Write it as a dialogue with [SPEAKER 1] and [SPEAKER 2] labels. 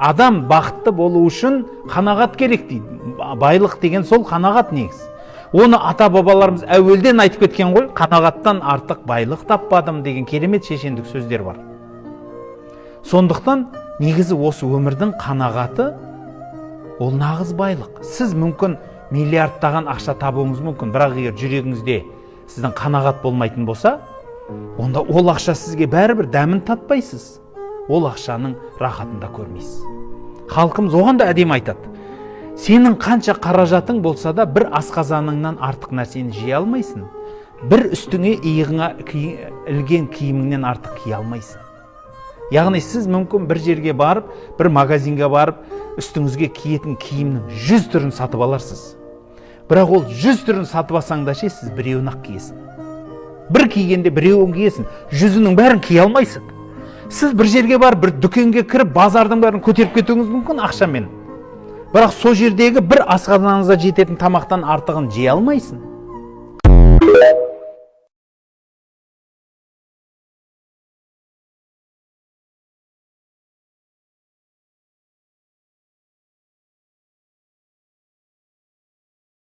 [SPEAKER 1] Адам бақытты болу үшін қанағат керек дейді. Байлық деген сол қанағат негізі. Оны ата бабаларымыз әуелден айтып кеткен ғой, қанағаттан артық байлық таппадым деген керемет шешендік сөздер бар. Сондықтан негізі осы өмірдің қанағаты ол нағыз байлық. Сіз мүмкін миллиардтаған ақша табуыңыз мүмкін, бірақ егер жүрегіңізде сіздің қанағат болмайтын болса, онда ол ақша сізге бәрібір дәмін татпайсыз. Ол ақшаның рахатын да көрмейсіз. Халқымыз оған да әдемі айтады. Сенің қанша қаражатың болса да, бір асқазаныңнан артық нәрсені жей алмайсың. Бір үстіңе иығыңа ілген киіміңнен артық кие алмайсың. Яғни сіз мүмкін бір жерге барып, бір магазинге барып, үстіңізге киетін киімнің 100 түрін сатып аларсыз. Бірақ ол 100 түрін сатып алсаң да ше, сіз біреуін ақ киесің. Бір кигенде біреуін киесің, жүзінің бәрін кие алмайсың. Сіз бір жерге барып, бір дүкенге кіріп, базардың бәрін көтеріп кетуіңіз мүмкін ақшамен. Бірақ сол жердегі бір асқазаныңызға жететін тамақтан артығын жей алмайсың.